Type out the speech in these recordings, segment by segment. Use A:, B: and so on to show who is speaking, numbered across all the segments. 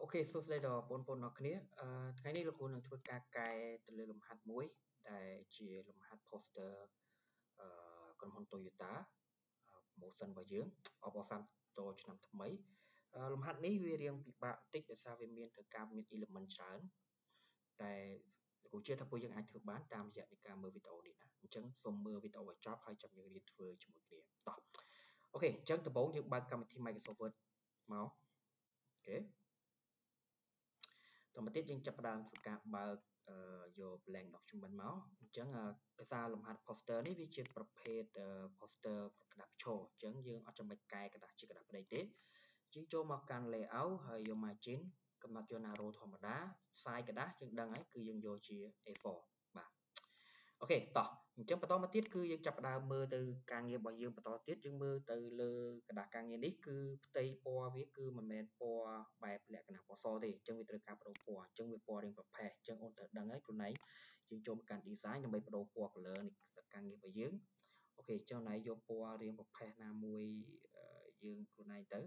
A: OK សួស្តីដល់បងប្អូនអរគ្នាថ្ងៃនេះលោកគ្រូនឹងធ្វើការកែទៅលើលំហាត់មួយដែលជាលំហាត់ poster ក្រុមហ៊ុន Toyota promotion របស់យើងអបអរសាទរឆ្នាំថ្មីលំហាត់នេះវារៀងពិបាកបន្តិចដោយសារវាមានត្រូវការមាន element ច្រើនតែលោកគ្រូជឿថាពួកយើងអាចធ្វើបានតាមរយៈនៃការមើលវីដេអូនេះណាអញ្ចឹងសូមមើលវីដេអូឲ្យចប់ហើយចាំយើងរៀនធ្វើជាមួយគ្នាតោះ OK អញ្ចឹងដំបូងយើងបើកកម្មវិធី Microsoft Word មក OK តមកទៀតយើងចាប់ផ្ដើមធ្វើការបើកយក blank document មកអញ្ចឹងភាសាលំហាត់ poster នេះវាជាប្រភេទ poster ក្រដាសឈរអញ្ចឹងយើងអត់ចាំបាច់កែក្រដាសជាក្រដាសប្តីទេយើងចូលមកកាន់ layout ហើយយក margin កំណត់យក narrow ធម្មតា size ក្រដាសយើងដឹងហើយគឺយើងយកជា A4 បាទ OK តោះអញ្ចឹងបន្តមកទៀតគឺយើងចាប់ផ្ដើមមើលទៅការងាររបស់យើងបន្តទៀតយើងមើលទៅលើក្រដាសការងារនេះគឺផ្ទៃពណ៌វាគឺមិនមែនពណ៌បែបលក្ខណៈពណ៌សទេអញ្ចឹងវាត្រូវការបដូរពណ៌អញ្ចឹងវាពណ៌រាងប្រផេះអញ្ចឹងអូនត្រូវដឹងហើយខ្លួនឯងយើងចូលមកកាន់ design ដើម្បីបដូរពណ៌ color នៃការងាររបស់យើង OK អញ្ចឹងណៃយកពណ៌រាងប្រផេះណាមួយយើងខ្លួនឯងទៅ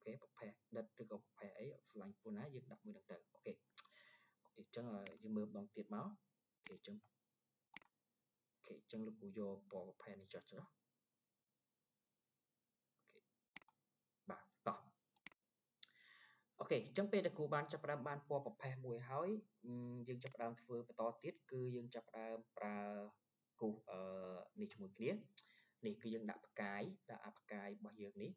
A: OK ប្រផេះដិតឬក៏ប្រផេះអីស្លាញ់ពណ៌ណាយើងដាក់មួយហ្នឹងទៅ OK OK អញ្ចឹងយើងមើលម្ដងទៀតមក OK អញ្ចឹង OK អញ្ចឹងលោកគ្រូយកពណ៌ប្រភេទនេះចុះចុះ OK បាទតោះ OK អញ្ចឹងពេលដែលគ្រូបានចាប់ផ្ដើមបានពណ៌ប្រភេទមួយហើយយើងចាប់ផ្ដើមធ្វើបន្តទៀតគឺយើងចាប់ផ្ដើមប្រើគូសនេះជាមួយគ្នានេះគឺយើងដាក់ផ្កាយដាក់អាផ្កាយរបស់យើងនេះ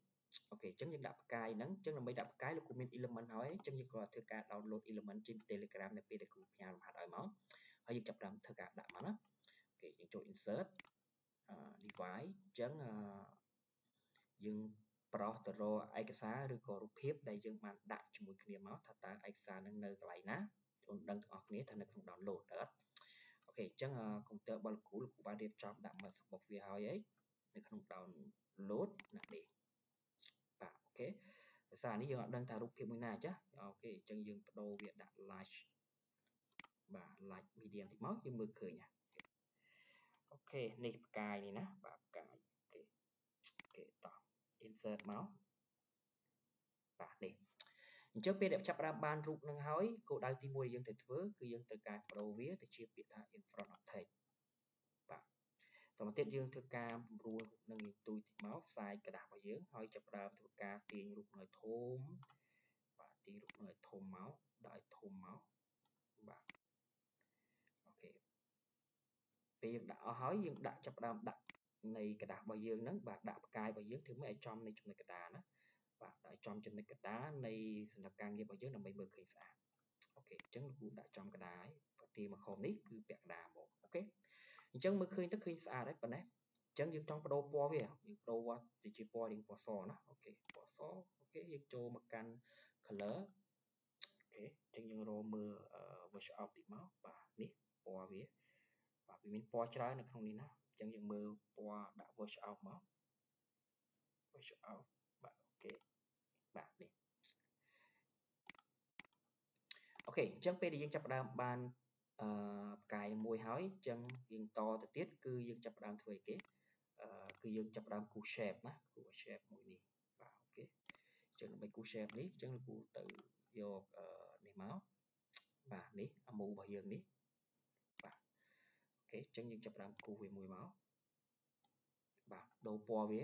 A: OK អញ្ចឹងយើងដាក់ផ្កាយហ្នឹងអញ្ចឹងដើម្បីដាក់ផ្កាយលោកគ្រូមាន element ហើយអញ្ចឹងយើងគ្រាន់តែធ្វើការ download element ចេញពី Telegram នៅពេលដែលគ្រូផ្ញើលំហាត់ឲ្យមកហើយយើងចាប់ផ្ដើមធ្វើការដាក់មកណា OK យើងចូល insert device អញ្ចឹងយើងប្រោសទៅរកឯកសារឬក៏រូបភាពដែលយើងបានដាក់ជាមួយគ្នាមកថាតើឯកសារនឹងនៅកន្លែងណាអូនដឹងទាំងអស់គ្នាថានៅក្នុង download តើអត់ OK អញ្ចឹងកុំព្យូទ័ររបស់លោកគ្រូលោកគ្រូបានរៀបចំដាក់មកសម្បុកវាហើយអីនៅក្នុង download ណានេះបាទ OK ភាសានេះយើងអត់ដឹងថារូបភាពមួយណាចា OK អញ្ចឹងយើងបដូរវាដាក់ large បាទ large medium តិចមកយើងមើលឃើញណា OK នេះផ្កាយនេះណាបាទផ្កាយ OK OK តោះ insert មកបាទនេះអញ្ចឹងពេលដែលចាប់ផ្ដើមបានរូបនឹងហើយគោលដៅទី1យើងត្រូវធ្វើគឺយើងត្រូវការបដូរវាទៅជាពាក្យថា in front of text បាទតមកទៀតយើងធ្វើការពង្រួលនឹងយើងទូចតិចមក size ក្រដាសរបស់យើងហើយចាប់ផ្ដើមធ្វើការទាញរូបនឹងឲ្យធំបាទទាញរូបនឹងឲ្យធំមកដាក់ឲ្យធំមកបាទ OK ពេលយើងដាក់អស់ហើយយើងដាក់ចាប់ផ្ដើមដាក់នៃក្រដាសរបស់យើងហ្នឹងបាទដាក់ផ្កាយរបស់យើងធ្វើម៉េចឲ្យចំនៃចំណុចកណ្ដាលណាបាទដាក់ចំចំណុចកណ្ដាលនៃសន្លឹកការងាររបស់យើងដើម្បីមើលឃើញស្អាត OK អញ្ចឹងលោកគ្រូដាក់ចំកណ្ដាលហើយប្រទីមកខំនេះគឺពាក់កណ្ដាលហ្មង OK អញ្ចឹងមើលឃើញទៅឃើញស្អាតហើយប៉ុណ្ណេះអញ្ចឹងយើងចង់បដូរពណ៌វាយើងបដូរវត្តទៅជាពណ៌រាងពណ៌សណា OK ពណ៌ស OK យើងចូលមកកាន់ color OK អញ្ចឹងយើងរកមើល wash out តិចមកបាទនេះពណ៌វាបាទវាមានពណ៌ច្រើននៅក្នុងនេះណាអញ្ចឹងយើងមើលពណ៌ដាក់ wash out មក wash out បាទ OK បាទនេះ OK អញ្ចឹងពេលដែលយើងចាប់ផ្ដើមបានផ្កាយនឹងមួយហើយអញ្ចឹងយើងតទៅទៀតគឺយើងចាប់ផ្ដើមធ្វើអីគេគឺយើងចាប់ផ្ដើមគូស shape ណាគូស shape មួយនេះបាទ OK អញ្ចឹងដើម្បីគូស shape នេះអញ្ចឹងលោកគ្រូទៅយកនេះមកបាទនេះអាមូរបស់យើងនេះបាទ OK អញ្ចឹងយើងចាប់ផ្ដើមគូសវាមួយមកបាទដូរពណ៌វា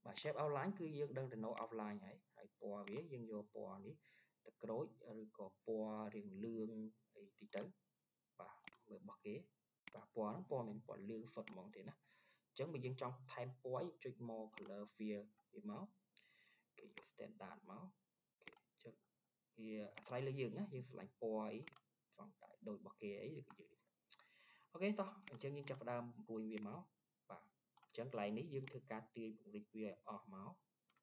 A: បាទ shape outline គឺយើងដឹងទៅ no outline ហើយហើយពណ៌វាយើងយកពណ៌នេះទឹកក្រូចឬក៏ពណ៌រាងលឿងអីតិចទៅបាទមើលរបស់គេបាទពណ៌ហ្នឹងពណ៌មិនពណ៌លឿងសុទ្ធហ្មងទេណាអញ្ចឹងបើយើងចង់ថែមពណ៌ចុច more color fill វាមកគេយក standard មកគេអញ្ចឹងវាអាស្រ័យលើយើងណាយើងស្រឡាញ់ពណ៌អីចង់ដាក់ដូចរបស់គេអីឬក៏យើង OK តោះអញ្ចឹងយើងចាប់ផ្ដើមរួញវាមកបាទអញ្ចឹងកន្លែងនេះយើងធ្វើការទាញពង្រីកវាឲ្យអស់មក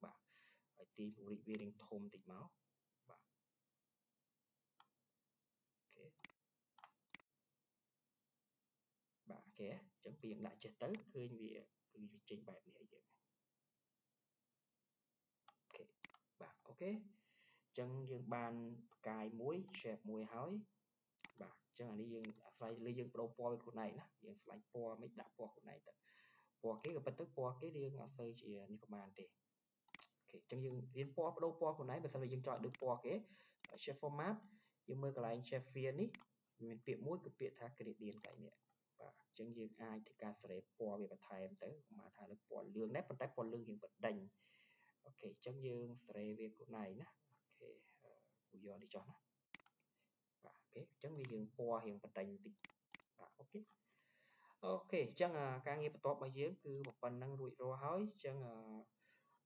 A: បាទហើយទាញពង្រីកវារាងធំតិចមកបាទ OK បាទ OK អញ្ចឹងពេលយើងដាក់ចេះទៅឃើញវាគឺវាចេញបែបនេះឲ្យយើង OK បាទ OK អញ្ចឹងយើងបានផ្កាយមួយ shape មួយហើយបាទអញ្ចឹងអានេះយើងអាស្រ័យលើយើងបដូរពណ៌វាខ្លួនឯងណាយើងឆ្លាញ់ពណ៌មិនដាក់ពណ៌ខ្លួនឯងទៅពណ៌គេក៏ពិតទៅពណ៌គេយើងអត់សូវជានេះប្រហែលទេ OK អញ្ចឹងយើងរៀនពណ៌បដូរពណ៌ខ្លួនឯងបើសិនជាយើងចង់ឲ្យដូចពណ៌គេ shape format យើងមើលកន្លែង shape fill នេះមានពាក្យមួយគឺពាក្យថា gradient កន្លែងនេះបាទអញ្ចឹងយើងអាចធ្វើការសេរីពណ៌វាបន្ថែមទៅមកថាលើពណ៌លឿងដែរប៉ុន្តែពណ៌លឿងរៀងបដិញ OK អញ្ចឹងយើងសេរីវាខ្លួនឯងណា OK គូយកនេះចុះណាបាទ OK អញ្ចឹងវារៀងពណ៌រៀងបដិញបន្តិចបាទ OK OK អញ្ចឹងការងារបន្ទាប់របស់យើងគឺប៉ុណ្ណឹងរួចរាល់ហើយអញ្ចឹង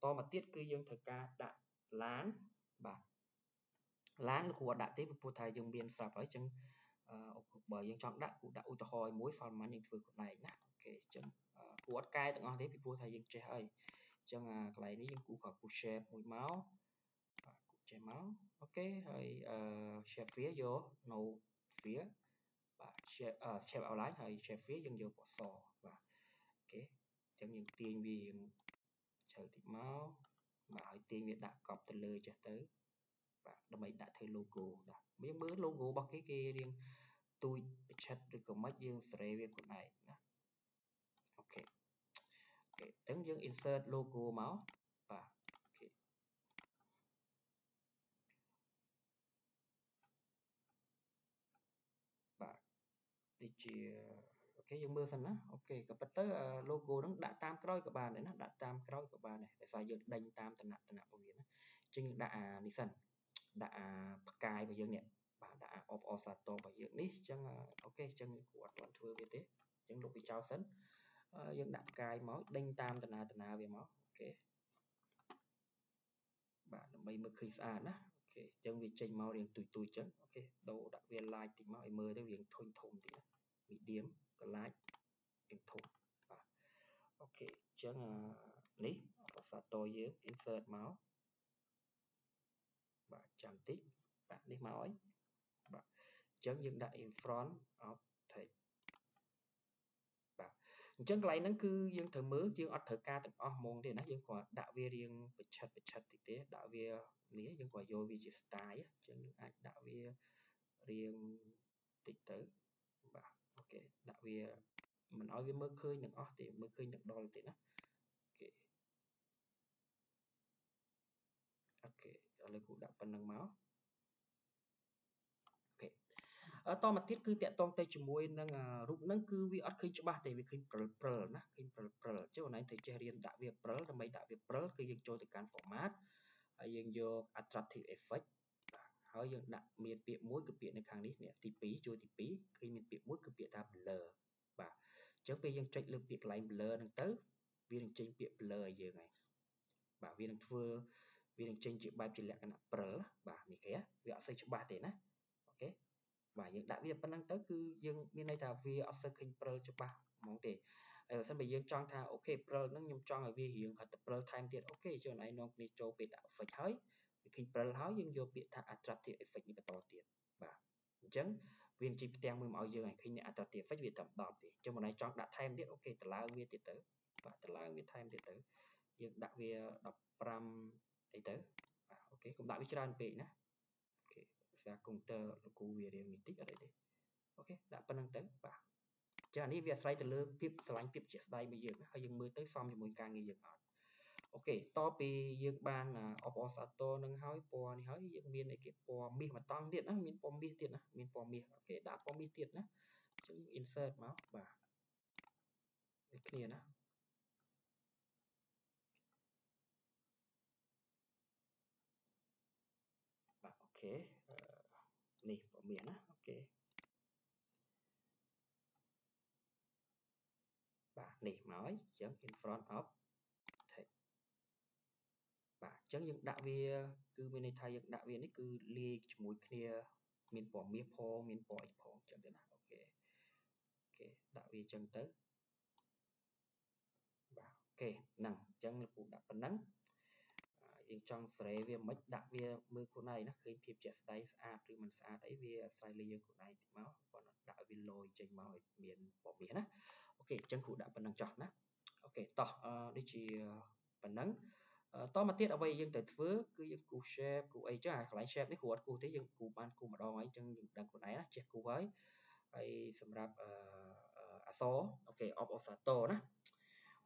A: តមកទៀតគឺយើងត្រូវការដាក់ឡានបាទឡានលោកគ្រូអត់ដាក់ទេព្រោះថាយើងមានស្រាប់ហើយអញ្ចឹងបើយើងចង់ដាក់គូដាក់ឧទាហរណ៍មួយសល់ប៉ុន្មានយើងធ្វើខ្លួនឯងណា OK អញ្ចឹងគូអត់កែទាំងអស់ទេពីព្រោះថាយើងចេះហើយអញ្ចឹងកន្លែងនេះយើងគូក៏គូ shape មួយមកបាទគូចេះមក OK ហើយ shape fill យក no fill បាទ shape shape outline ហើយ shape fill យើងយកពណ៌សបាទ OK អញ្ចឹងយើងទាញវារៀងជ្រៅតិចមកបាទហើយទាញវាដាក់កប់ទៅលើចេះទៅបាទដើម្បីដាក់ធ្វើ logo បាទយើងមើល logo របស់គេគេរៀងទូចប្រឆិតឬក៏មិនយើងសេរីវាខ្លួនឯងណា OK OK អញ្ចឹងយើង insert logo មកបាទ OK បាទដូចជា OK យើងមើលសិនណា OK ក៏ប៉ុន្តែ logo ហ្នឹងដាក់តាមក្រោយក៏បានដែរណាដាក់តាមក្រោយក៏បានដែរដោយសារយើងដេញតាមតំណតំណរបស់វាណាអញ្ចឹងយើងដាក់អានេះសិនដាក់អាផ្កាយរបស់យើងនេះបាទដាក់អាអបអសាទររបស់យើងនេះអញ្ចឹង OK អញ្ចឹងគ្រូអត់ទាន់ធ្វើវាទេអញ្ចឹងលុបវាចោលសិនយើងដាក់ផ្កាយមកដេញតាមតំណាវាមក OK បាទដើម្បីមើលឃើញស្អាតណា OK អញ្ចឹងវាចេញមករៀងទុយទុយអញ្ចឹង OK ដូរដាក់វា light តិចមកឲ្យមើលទៅរៀងធុញធំតិចណា medium ក៏ light រៀងធំបាទ OK អញ្ចឹងនេះអបអសាទរយើង insert មកបាទចាំតិចបាទនេះមកហើយបាទអញ្ចឹងយើងដាក់ in front of text បាទអញ្ចឹងកន្លែងហ្នឹងគឺយើងត្រូវមើលយើងអត់ត្រូវការទាំងអស់ហ្មងទេណាយើងគ្រាន់ដាក់វារៀងប្រឆិតប្រឆិតតិចទេដាក់វានេះយើងគ្រាន់យកវាជា style អញ្ចឹងយើងអាចដាក់វារៀងតិចទៅបាទ OK ដាក់វាមិនឲ្យវាមើលឃើញទាំងអស់ទេមើលឃើញទាំងដល់ទេណា OK OK ឥឡូវគ្រូដាក់ប៉ុណ្្នឹងមក OK តមកទៀតគឺតាក់ទងទៅជាមួយនឹងរូបហ្នឹងគឺវាអត់ឃើញច្បាស់ទេវាឃើញព្រិលព្រិលណាឃើញព្រិលព្រិលអញ្ចឹងអូនឯងត្រូវចេះរៀនដាក់វាព្រិលដើម្បីដាក់វាព្រិលគឺយើងចូលទៅកាន់ format ហើយយើងយក attractive effect បាទហើយយើងដាក់មានពាក្យមួយគឺពាក្យនៅខាងនេះនេះទី2ចូលទី2ឃើញមានពាក្យមួយគឺពាក្យថា blur បាទអញ្ចឹងពេលយើងចុចលើពាក្យកន្លែង blur ហ្នឹងទៅវានឹងចេញពាក្យ blur ឲ្យយើងហើយបាទវានឹងធ្វើវានឹងចេញជាបែបជាលក្ខណៈព្រិលបាទនេះគេវាអត់សូវច្បាស់ទេណា OK បាទយើងដាក់វាប៉ុណ្ណឹងទៅគឺយើងមានន័យថាវាអត់សូវឃើញព្រិលច្បាស់ហ្មងទេហើយបើសិនបើយើងចង់ថា OK ព្រិលហ្នឹងខ្ញុំចង់ឲ្យវារៀងហត់ទៅព្រិលថែមទៀត OK ចូលឯងនាំគ្នាចូលពេលដាក់ effect ហើយវាឃើញព្រិលហើយយើងយកពាក្យថា attractive effect នេះបន្តទៀតបាទអញ្ចឹងវានឹងចេញផ្ទាំងមួយមកឲ្យយើងឲ្យឃើញ attractive effect វាតែ10ទេអញ្ចឹងបើឯងចង់ដាក់ថែមទៀត OK តឡើងវាទៀតទៅបាទតឡើងវាថែមទៀតទៅយើងដាក់វា15អីទៅបាទ OK កុំដាក់វាច្រើនពេកណា OK ភាសាកុំព្យូទ័រលោកគ្រូវារៀងនេះតិចអត់អីទេ OK ដាក់ប៉ុណ្្នឹងទៅបាទចានេះវាអាស្រ័យទៅលើភាពស្រឡាញ់ភាពជាក់ស្ដែងរបស់យើងណាហើយយើងមើលទៅសមជាមួយការងារយើងអត់ OK តពីយើងបានអបអសាទរនឹងហើយពណ៌នេះហើយយើងមានអីគេពណ៌មាសមួយតង់ទៀតណាមានពណ៌មាសទៀតណាមានពណ៌មាស OK ដាក់ពណ៌មាសទៀតណាអញ្ចឹងយើង insert មកបាទដូចគ្នាណាបាទ OK នេះពណ៌មាសណា OK បាទនេះមកហើយអញ្ចឹង in front of text បាទអញ្ចឹងយើងដាក់វាគឺមានន័យថាយើងដាក់វានេះគឺលាយជាមួយគ្នាមានពណ៌មាសផងមានពណ៌អីផងអញ្ចឹងទៅណា OK OK ដាក់វាអញ្ចឹងទៅបាទ OK ហ្នឹងអញ្ចឹងលោកគ្រូដាក់ប៉ុណ្ណឹងយើងចង់សេរីវាមិនដាក់វាមើលខ្លួនឯងណាឃើញភាពជាក់ស្ដែងស្អាតឬមិនស្អាតអីវាអាស្រ័យលើយើងខ្លួនឯងតិចមកគាត់ដាក់វាលយចេញមកឲ្យមានពណ៌មាសណា OK អញ្ចឹងគ្រូដាក់ប៉ុណ្ណឹងចោះណា OK តោះនេះជាប៉ុណ្ណឹងតមកទៀតអ្វីយើងត្រូវធ្វើគឺយើងគូស shape គូសអីចឹងអាកន្លែង shape នេះគ្រូអត់គូសទេយើងគូបានគូម្ដងហើយអញ្ចឹងយើងដឹងខ្លួនឯងណាចេះគូហើយហើយសម្រាប់អក្សរ OK អបអសាទរណា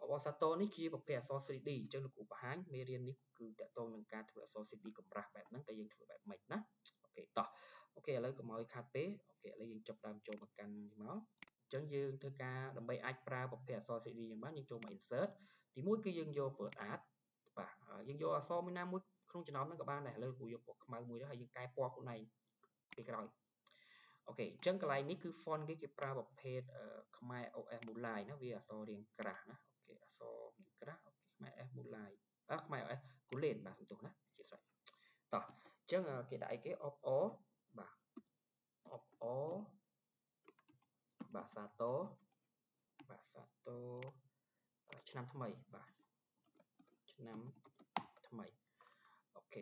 A: អបអរសាទរនេះជាប្រភេទអក្សរ 3D អញ្ចឹងលោកគ្រូបង្ហាញមេរៀននេះគឺតកតងនឹងការធ្វើអក្សរ 3D កម្រាស់បែបហ្នឹងតើយើងធ្វើបែបម៉េចណា OK តោះ OK ឥឡូវកុំឲ្យខាត់ពេក OK ឥឡូវយើងចាប់ដើមចូលមកកាន់នេះមកអញ្ចឹងយើងធ្វើការដើម្បីអាចប្រើប្រភេទអក្សរ 3D យ៉ាងបានយើងចូលមក insert ទី1គឺយើងយក word art បាទយើងយកអក្សរមួយណាមួយក្នុងចំណោមហ្នឹងក៏បានដែរឥឡូវគ្រូយកពណ៌ខ្មៅមួយទៅហើយយើងកែពណ៌ខ្លួនឯងពេលក្រោយ OK អញ្ចឹងកន្លែងនេះគឺ font គេគេប្រើប្រភេទខ្មែរ OS Mulai ណាវាអក្សររាងក្រាស់ណា OK អក្សររាងក្រាស់ OK ខ្មែរ S Mulai អ่ะខ្មែរ OS គូលែនបាទសំទោសណាជាស្រេចតោះអញ្ចឹងគេដាក់អីគេ op o បាទ op o បាទសាតោបាទសាតោឆ្នាំថ្មីបាទឆ្នាំថ្មី OK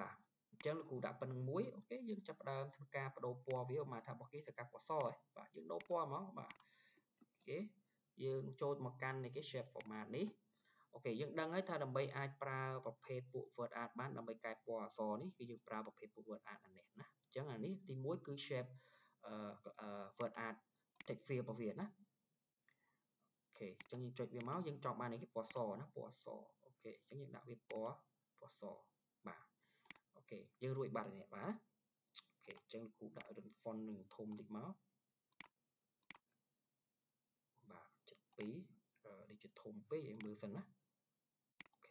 A: បាទអញ្ចឹងលោកគ្រូដាក់ប៉ុណ្្នឹងមួយ OK យើងចាប់ផ្ដើមធ្វើការបដូរពណ៌វាមកថារបស់គេធ្វើការពណ៌សហ៎បាទយើងដូរពណ៌មកបាទ OK យើងចូលមកកាន់នៃគេ shape format នេះ OK យើងដឹងហើយថាដើម្បីអាចប្រើប្រភេទពួក word art បានដើម្បីកែពណ៌អក្សរនេះគឺយើងប្រើប្រភេទពួក word art អានេះណាអញ្ចឹងអានេះទី1គឺ shape word art text fill របស់វាណា OK អញ្ចឹងយើងចុចវាមកយើងចង់បាននេះគេពណ៌សណាពណ៌ស OK អញ្ចឹងយើងដាក់វាពណ៌ពណ៌សបាទ OK យើងរួចបាត់នេះបាទ OK អញ្ចឹងគ្រូដាក់រន្ធ font នឹងធំតិចមកបាទ72នេះជាធំពេកយើងមើលសិនណា OK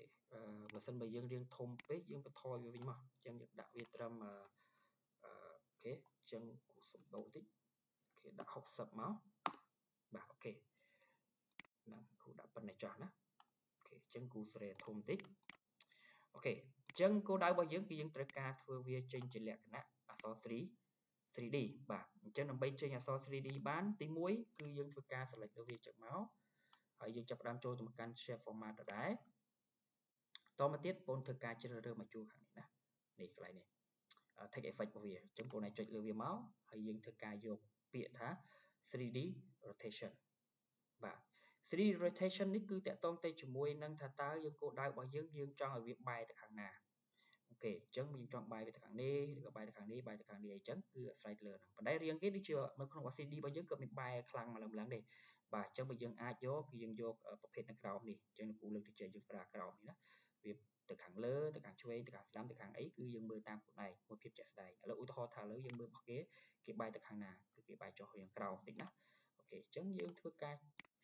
A: បើសិនបើយើងរៀងធំពេកយើងបន្ថយវាវិញមកអញ្ចឹងយើងដាក់វាត្រឹម OK អញ្ចឹងគ្រូសុំដូរតិច OK ដាក់60មកបាទ OK ហ្នឹងគ្រូដាក់ប៉ុណ្ណេះចោះណា OK អញ្ចឹងគ្រូសេរីធំតិច OK អញ្ចឹងគោលដៅរបស់យើងគឺយើងត្រូវការធ្វើវាចេញជាលក្ខណៈអក្សរ 3D បាទអញ្ចឹងដើម្បីចេញអក្សរ 3D បានទី1គឺយើងធ្វើការ select លើវាចឹងមកហើយយើងចាប់ផ្ដើមចូលទៅកាន់ shape format ដដែលតមកទៀតបងធ្វើការជ្រើសរើសមកជួរខាងនេះណានេះកន្លែងនេះ text effect របស់វាអញ្ចឹងបងអាចចុចលើវាមកហើយយើងធ្វើការយកពាក្យថា 3D rotation បាទ 3D rotation នេះគឺតកតងទៅជាមួយនឹងថាតើយើងគោលដៅរបស់យើងយើងចង់ឲ្យវាបែរទៅខាងណា OK អញ្ចឹងយើងចង់បែរវាទៅខាងនេះឬក៏បែរទៅខាងនេះបែរទៅខាងនេះអីចឹងគឺអាស្រ័យទៅលើហ្នឹងប៉ុន្តែរៀងគេដូចជានៅក្នុង LCD របស់យើងក៏មានបែរខ្លាំងម្លឹងម្លឹងទេបាទអញ្ចឹងបើយើងអាចយកគឺយើងយកប្រភេទនៅក្រោមនេះអញ្ចឹងគ្រូលើកទៅជាយើងប្រើក្រោមនេះណាវាទៅខាងលើទៅខាងឆ្វេងទៅខាងស្ដាំទៅខាងអីគឺយើងមើលតាមខ្លួនឯងមួយភាពជាក់ស្ដែងឥឡូវឧទាហរណ៍ថាឥឡូវយើងមើលរបស់គេគេបែរទៅខាងណាគឺគេបែរចុះរៀងក្រោមតិចណា OK អញ្ចឹងយើងធ្វើការ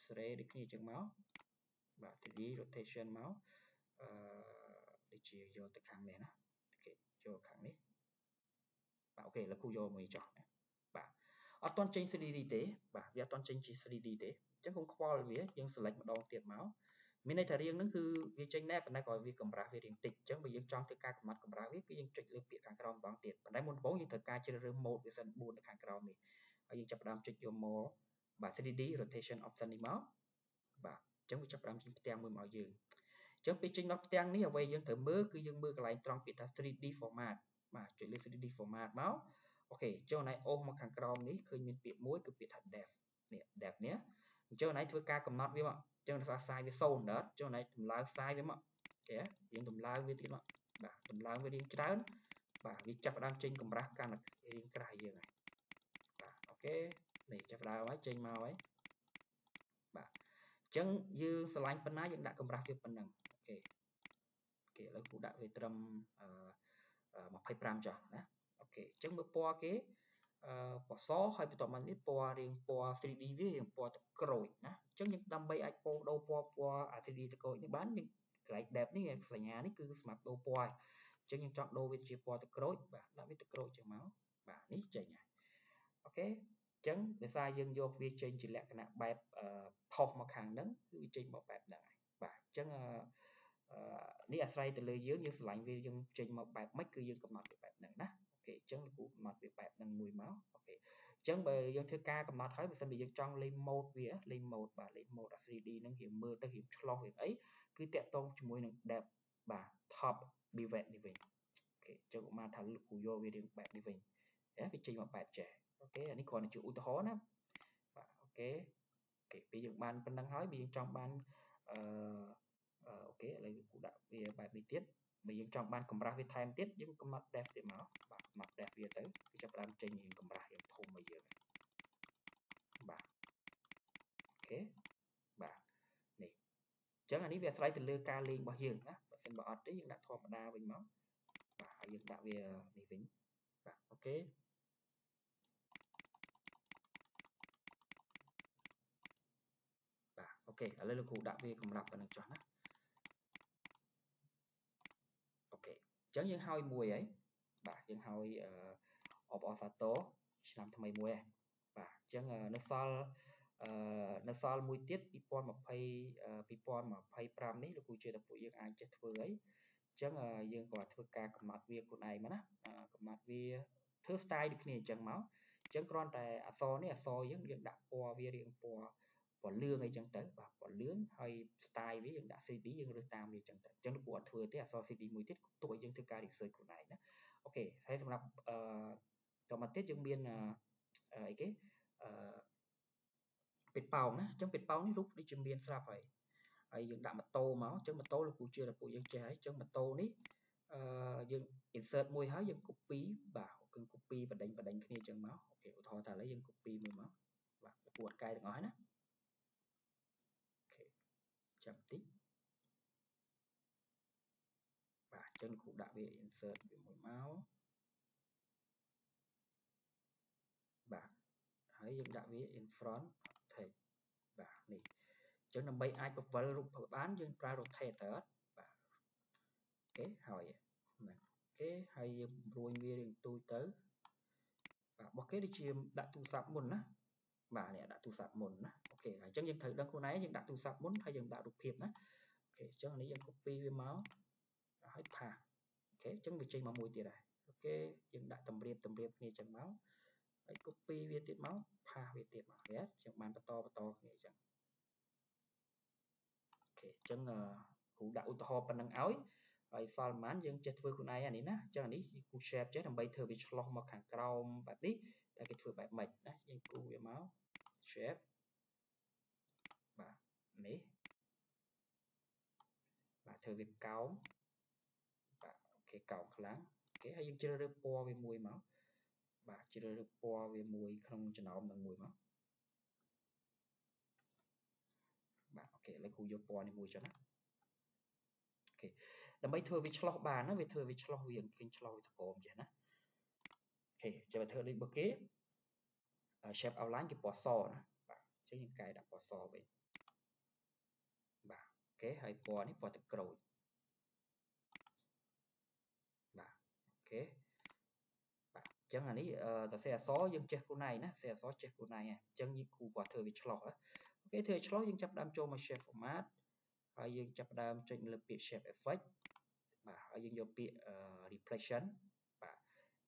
A: សេរីដូចគ្នាអញ្ចឹងមកបាទ 3D rotation មកអឺដូចជាយកទៅខាងនេះណា OK យកខាងនេះបាទ OK លើគ្រូយកមួយចុះណាបាទអត់ទាន់ចេញ 3D ទេបាទវាអត់ទាន់ចេញជា 3D ទេអញ្ចឹងកុំខ្វល់វាយើង select ម្ដងទៀតមកមានន័យថារៀងហ្នឹងគឺវាចេញដែរប៉ុន្តែក៏វាកម្រាស់វារៀងតិចអញ្ចឹងបើយើងចង់ធ្វើការកំណត់កម្រាស់វាគឺយើងចុចលើពាក្យខាងក្រោមម្ដងទៀតប៉ុន្តែមុនដំបូងយើងត្រូវការជ្រើសរើស mode វាសិន4នៅខាងក្រោមនេះហើយយើងចាប់ផ្ដើមចុចយកមកបាទ 3D rotation option នេះមកបាទអញ្ចឹងវាចាប់ផ្ដើមចេញផ្ទាំងមួយមកយើងអញ្ចឹងពេលចេញដល់ផ្ទាំងនេះអ្វីយើងត្រូវមើលគឺយើងមើលកន្លែងត្រង់ពាក្យថា 3D format បាទចុចលើ 3D format មក OK អញ្ចឹងណៃអូសមកខាងក្រោមនេះឃើញមានពាក្យមួយគឺពាក្យថា depth នេះ depth នេះអញ្ចឹងណៃធ្វើការកំណត់វាមកអញ្ចឹងដោយសារ size វា0ដល់អញ្ចឹងណៃតម្លើង size វាមក OK យើងតម្លើងវាទៀតមកបាទតម្លើងវារៀងច្រើនបាទវាចាប់ផ្ដើមចេញកម្រាស់កាន់តែរៀងក្រាស់យើងហើយបាទ OK នេះចាប់ផ្ដើមហើយចេញមកហើយបាទអញ្ចឹងយើងស្រឡាញ់ប៉ុណ្ណាយើងដាក់កម្រាស់វាប៉ុណ្ណឹង OK OK ឥឡូវគ្រូដាក់វាត្រឹមអឺ25ចុះណា OK អញ្ចឹងមើលពណ៌គេអឺពណ៌សហើយបន្ទាប់មកនេះពណ៌រាងពណ៌ 3D វារាងពណ៌ទឹកក្រូចណាអញ្ចឹងយើងដើម្បីអាចពោដូរពណ៌ពណ៌អា 3D ទឹកក្រូចនេះបានយើងកន្លែង depth នេះសញ្ញានេះគឺសម្រាប់ដូរពណ៌អញ្ចឹងយើងចង់ដូរវាជាពណ៌ទឹកក្រូចបាទដាក់វាទឹកក្រូចចឹងមកបាទនេះចេញហើយ OK អញ្ចឹងដោយសារយើងយកវាចេញជាលក្ខណៈបែបផុសមកខាងហ្នឹងគឺវាចេញមកបែបហ្នឹងហើយបាទអញ្ចឹងនេះអាស្រ័យទៅលើយើងយើងស្រឡាញ់វាយើងចេញមកបែបម៉េចគឺយើងកំណត់វាបែបហ្នឹងណា OK អញ្ចឹងលោកគ្រូកំណត់វាបែបហ្នឹងមួយមក OK អញ្ចឹងបើយើងធ្វើការកំណត់ហើយបើសិនបើយើងចង់លេង mode វាលេង mode បាទលេង mode 3D ហ្នឹងរៀងមើលទៅរៀងឆ្លោះរៀងអីគឺតាក់ទងជាមួយនឹង depth បាទ top bevel នេះវិញ OK អញ្ចឹងឧបមាថាលោកគ្រូយកវារៀងបែបនេះវិញវាចេញមកបែបចេះ OK អានេះគ្រាន់តែជាឧទាហរណ៍ណាបាទ OK OK ពេលយើងបានប៉ុណ្ណឹងហើយបើយើងចង់បានអឺ OK ឥឡូវគ្រូដាក់វាបែបនេះទៀតបើយើងចង់បានកម្រាស់វាថែមទៀតយើងកំណត់ depth ទៀតមកបាទកំណត់ depth វាទៅវាចាប់ផ្ដើមចេញរៀងកម្រាស់រៀងធំមកយើងបាទ OK ចឹងអានេះវាអាស្រ័យទៅលើការលេងរបស់យើងណាបើសិនបើអត់ទេយើងដាក់ធម្មតាវិញមកបាទហើយយើងដាក់វានេះវិញបាទ OK បាទ OK ឥឡូវលោកគ្រូដាក់វាកម្រាប់ប៉ុណ្្នឹងចុះណា OK អញ្ចឹងយើងហើយមួយហើយបាទយើងហើយអបអរសាទរឆ្នាំថ្មីមួយហើយបាទអញ្ចឹងនៅសល់នៅសល់មួយទៀត2020 2025នេះលោកគ្រូជឿថាពួកយើងអាចចេះធ្វើហើយអញ្ចឹងយើងក៏ធ្វើការកំណត់វាខ្លួនឯងមកណាកំណត់វាធ្វើ style ដូចគ្នាអញ្ចឹងមកអញ្ចឹងគ្រាន់តែអក្សរនេះអក្សរយើងយើងដាក់ពណ៌វារៀងពណ៌ពណ៌លឿងអីចឹងទៅបាទពណ៌លឿងហើយ style វាយើងដាក់ CD យើងរើសតាមវាចឹងទៅអញ្ចឹងលោកគ្រូអត់ធ្វើទេអក្សរ CD មួយទៀតទុកឲ្យយើងធ្វើការ research ខ្លួនឯងណា OK ហើយសម្រាប់តមកទៀតយើងមានអីគេពេតប៉ោងណាអញ្ចឹងពេតប៉ោងនេះរូបដូចជាមានស្រាប់ហើយហើយយើងដាក់ម៉ូតូមកអញ្ចឹងម៉ូតូលោកគ្រូជឿថាពួកយើងចេះហើយអញ្ចឹងម៉ូតូនេះយើង insert មួយហើយយើង copy បាទគឺ copy បដិញគ្នាអញ្ចឹងមក OK ឧទាហរណ៍ថាឥឡូវយើង copy មួយមកបាទលោកគ្រូអត់កែទាំងអស់ហើយណា OK ចាំតិចបាទអញ្ចឹងលោកគ្រូដាក់វា insert វាមួយមកបាទហើយយើងដាក់វា in front text បាទនេះអញ្ចឹងដើម្បីអាចបង្វិលរូបបានយើងប្រើ rotate ទៅអត់បាទ OK ហើយហ្នឹង OK ហើយយើងរួញវារៀងទូចទៅបាទរបស់គេដូចជាដាក់ទូរស័ព្ទមុនណាបាទនេះដាក់ទូរស័ព្ទមុនណា OK អញ្ចឹងយើងត្រូវដឹងខ្លួនឯងយើងដាក់ទូរស័ព្ទមុនហើយយើងដាក់រូបភាពណា OK អញ្ចឹងនេះយើង copy វាមកហើយ paste OK អញ្ចឹងវាចេញមកមួយទៀតហើយ OK យើងដាក់តម្រៀបគ្នាអញ្ចឹងមកហើយ copy វាទៀតមក paste វាទៀតមកហេយើងបានបន្តគ្នាអញ្ចឹង OK អញ្ចឹងគ្រូដាក់ឧទាហរណ៍ប៉ុណ្្នឹងឲ្យហើយសល់ប៉ុន្មានយើងចេះធ្វើខ្លួនឯងអានេះណាអញ្ចឹងអានេះគូ shape ចេះដើម្បីធ្វើវាឆ្លោះមកខាងក្រោមបែបនេះតែគេធ្វើបែបម៉េចណាយើងគូវាមក shape បាទនេះបាទធ្វើវាកោងបាទ OK កោងខ្លាំង OK ហើយយើងជ្រើសរើសពណ៌វាមួយមកបាទជ្រើសរើសពណ៌វាមួយក្នុងចំណោមនឹងមួយមកបាទ OK ឥឡូវគ្រូយកពណ៌នេះមួយចុះណា OK ដើម្បីធ្វើវាឆ្លោះបានណាវាធ្វើវាឆ្លោះវាឃើញឆ្លោះវាត្រកមចេះណា OK ចាំបើធ្វើដូចបើគេ shape outline គេពណ៌សណាបាទអញ្ចឹងយើងកែដាក់ពណ៌សវិញបាទ OK ហើយពណ៌នេះពណ៌ទឹកក្រូចបាទ OK បាទអញ្ចឹងអានេះសរសេរអក្សរយើងចេះខ្លួនឯងណាសរសេរអក្សរចេះខ្លួនឯងអញ្ចឹងគ្រូគាត់ធ្វើវាឆ្លោះ OK ធ្វើឆ្លោះយើងចាប់ដើមចូលមក shape format ហើយយើងចាប់ដើមចុចលើពាក្យ shape effect បាទហើយយើងយកពាក្យ reflection បាទ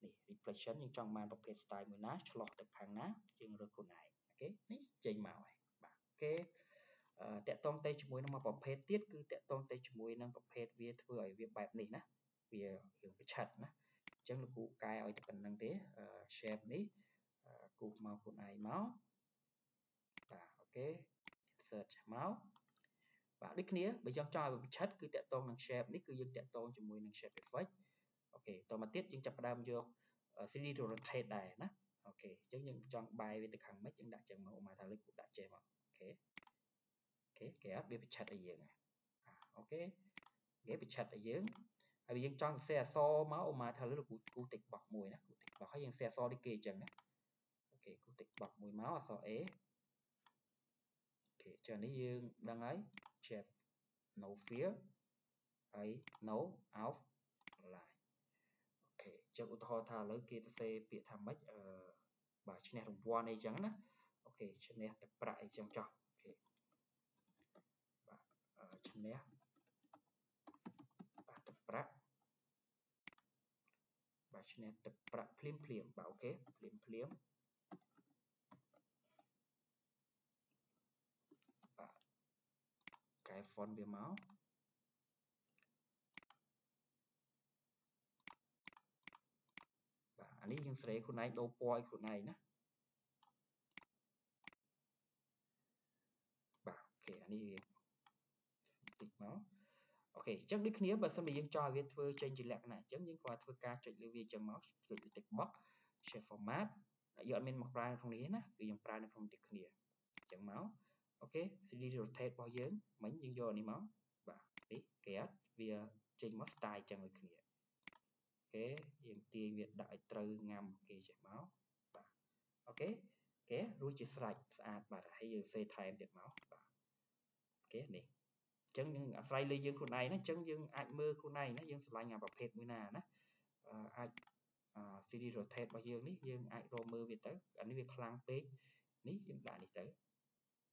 A: នេះ reflection យើងចង់បានប្រភេទ style មួយណាឆ្លោះទៅខាងណាយើងរើសខ្លួនឯង OK នេះចេញមកហើយបាទ OK តាក់ទងទៅជាមួយនឹងមួយប្រភេទទៀតគឺតាក់ទងទៅជាមួយនឹងប្រភេទវាធ្វើឲ្យវាបែបនេះណាវារៀងប្រឆិតណាអញ្ចឹងលោកគ្រូកែឲ្យតែប៉ុណ្្នឹងទេ shape នេះគូសមកខ្លួនឯងមកបាទ OK insert មកបាទដូចគ្នាបើយើងចង់ឲ្យវាប្រឆិតគឺតាក់ទងនឹង shape នេះគឺយើងតាក់ទងជាមួយនឹង shape effect OK តមកទៀតយើងចាប់ផ្ដើមយក 3D rotate ដែរណា OK អញ្ចឹងយើងចង់បែរវាទៅខាងម៉េចយើងដាក់ចឹងមកឧមាថាលើគ្រូដាក់ចេះមក OK OK គេអត់វាប្រឆិតឲ្យយើង OK គេប្រឆិតឲ្យយើងហើយយើងចង់សរសេរអក្សរមកឧមាថាលើគ្រូគូ text box មួយណាគូ text box ហើយយើងសរសេរអក្សរដូចគេអញ្ចឹងណា OK គូ text box មួយមកអក្សរ A OK ចឹងនេះយើងដឹងហើយ shape no fill ហើយ no outline OK ចឹងឧទាហរណ៍ថាឥឡូវគេសរសេរពាក្យថាម៉េចបាទឈ្នះរង្វាន់អីចឹងណា OK ឈ្នះទឹកប្រាក់អីចឹងចុះ OK បាទឈ្នះបាទទឹកប្រាក់បាទឈ្នះទឹកប្រាក់ភ្លាមបាទ OK ភ្លាមបាទកែ font វាមកបាទអានេះយើងស្រេខ្លួនឯងដូរពណ៌ឲ្យខ្លួនឯងណាបាទ OK អានេះតិចមក OK អញ្ចឹងដូចគ្នាបើសិនជាយើងចង់ឲ្យវាធ្វើចេញជាលក្ខណៈអញ្ចឹងយើងក៏ធ្វើការចុចលើវាអញ្ចឹងមកចុចលើ text box shape format យើងអត់មានមកប្រើក្នុងនេះណាគឺយើងប្រើនៅក្នុងដូចគ្នាអញ្ចឹងមក OK 3D rotate របស់យើងមិញយើងយកនេះមកបាទនេះគេអត់វាចេញមក style ចឹងដូចគ្នា OK យើងទាញវាដាក់ឲ្យត្រូវងាំគេចេះមកបាទ OK គេរួចជាស្រេចស្អាតបាទហើយយើងសេថែមទៀតមកបាទ OK នេះអញ្ចឹងយើងអាស្រ័យលើយើងខ្លួនឯងណាអញ្ចឹងយើងអាចមើលខ្លួនឯងណាយើងស្រឡាញ់អាប្រភេទមួយណាណាអាច 3D rotate របស់យើងនេះយើងអាចរកមើលវាទៅអានេះវាខ្លាំងពេកនេះយើងដាក់នេះទៅ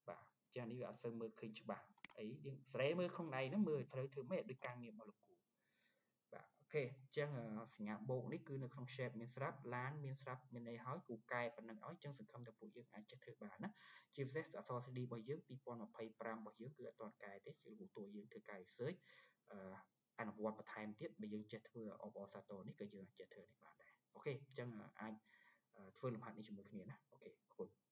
A: បាទចានេះវាអត់សូវមើលឃើញច្បាស់អីយើងស្រេមើលខ្លួនឯងហ្នឹងមើលត្រូវធ្វើម៉េចដូចការងាររបស់លោកគ្រូបាទ OK អញ្ចឹងសញ្ញាបូកនេះគឺនៅក្នុង shape មានស្រាប់ឡានមានស្រាប់មានអីហើយគូកែប៉ុណ្ណឹងឲ្យអញ្ចឹងសង្ឃឹមថាពួកយើងអាចចេះធ្វើបានណាជាពិសេសអក្សរ 3D របស់យើង2025របស់យើងគឺអត់ទាន់កែទេគឺគ្រូតួយើងធ្វើការ research អនុវត្តបន្ថែមទៀតបើយើងចេះធ្វើអបអរសាទរនេះក៏យើងអាចចេះធ្វើនេះបានដែរ OK អញ្ចឹងអាចធ្វើលំហាត់នេះជាមួយគ្នាណា OK អរគុណ។